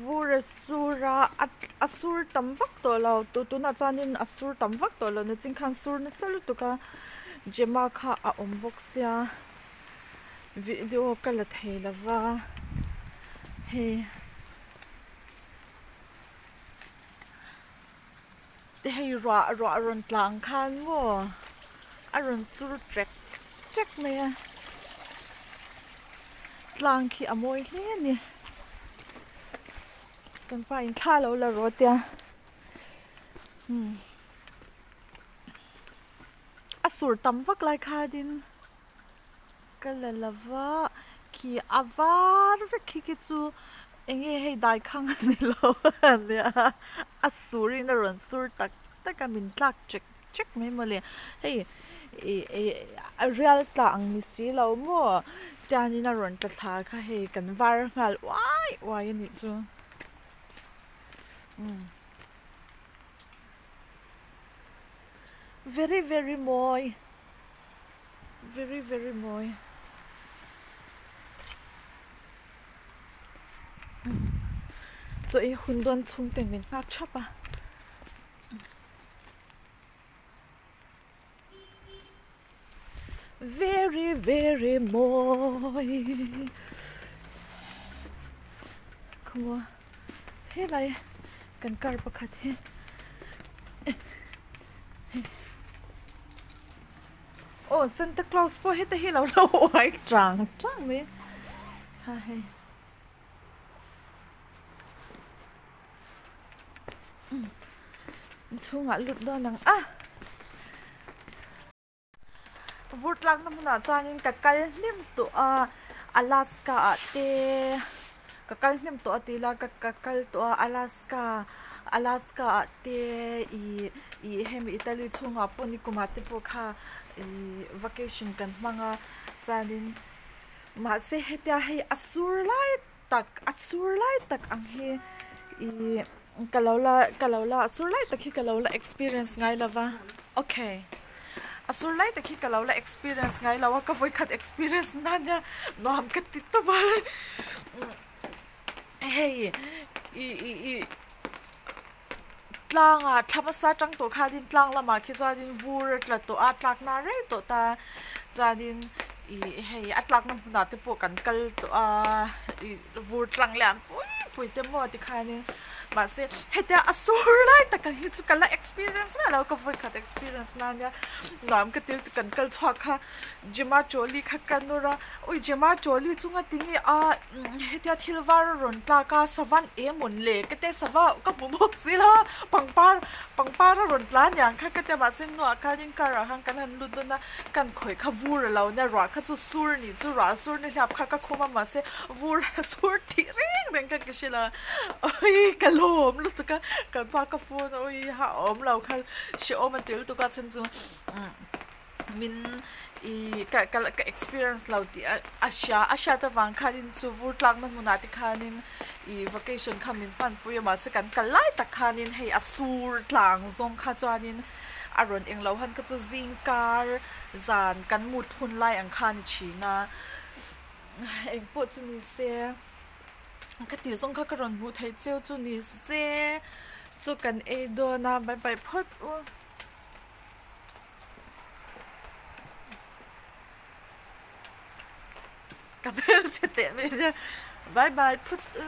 Vur a sur a a sur tam vak tawh lo tu tunah chuanin a sur tam vak tawh lo nachin khan sur nasa lutuk a Gemma kha a awm bawk sia video ka la thei lo va hei. Hei ruah ruah rawn tlang khan maw a rawn sur ṭek ṭek mai a tlang khi a mawi hle a ni kan pa in thla alo la rawt a umm a sur tam vak lai khanin. Ka la lova khi a var vek khi khi chu eng nge hei dai khang a ni lo a nia a sur in a rawn sur tak tak a min tlak chek chek mai mawle hei ih ih a rial tla ang ni si lo maw tiangin a rawn tla thla kha hei kan var nghal uai uai a nih chu umm very very mawi. Very very mawi. Chaw ei hun dawn chhung ten min nghak thap a. Very very mawi. Khaw helai kan car pakhat hi. Aw Santa Claus pawh heta hi lo la uai tang tang mai a ha hei inchhungah lut dawn ang a. Vur tlakna hmunah chuanin ka kal hnem tawh a, Alaska ah te ka kal hnem tawh a tih ila ka ka kal tawh a Alaska Alaska ah te ih ih hemi Italy chhungah pawh nikumah te pawh kha ih vacation kan hmang a chuanin mahse hetia hei a sur lai tak a sur lai tak ang hi ih ka lo la ka lo la a sur lai tak hi ka lo la experience ngai lo va okay a sur lai tak hi ka lo la experience ngai lo a ka vawikhat experience na nia nuam ka ti tawp a hei ih ih ih tlangah thla hmasa tang tawh khanin tlang lamah khi chuanin vur a tla tawh a tlakna a rei tawh ta chuanin ih hei a tlakna hmunah te pawh kan kal tawh a ih vur tlang lian pui pui te maw tikhanin mahse hetia a sur lai tak ang hi chu ka la experience miah lo ka vawikhat experience na ania nuam ka til kan kal chhuak kha Gemma trolley kha ka nawr a ui Gemma trolley chunga tinge a hetia thil var a rawn tlak a savan eng mawn le ka tia sava ka hmu bawk si lo a pangpar pangpar a rawn tla aniang kha ka tia mahse hnuah khanin car ah khan kan han lut dawn a kan khawih kha vur a lo nia ruah kha chu sur a nih chu ruah a sur nihliap kha ka khum a mahse vur a sur tih reng reng kha ka hre lo a ui ka lawm lutuk a kan pa ka phone a ui ha awm lo kha hrehawm a ti lutuk a chhan chu min ih ka ka ka experience lo tih a a hria a hriat avang khanin chu vur tlakna hmunah te khanin ih vacation kha min hmanpui a mahse kan kal lai tak khanin hei a sur tlang zawng kha chuanin a rawn eng lo han kha chu zing kar zan kan mut hun lai ang kha a ni thin a engpawh chu ni se ka tih zawng kha ka rawn hmuh theih chiu chu ni se chu kan ei dawn a bye bye phawt u. Ka hmel che teh mai nia bye bye phut u.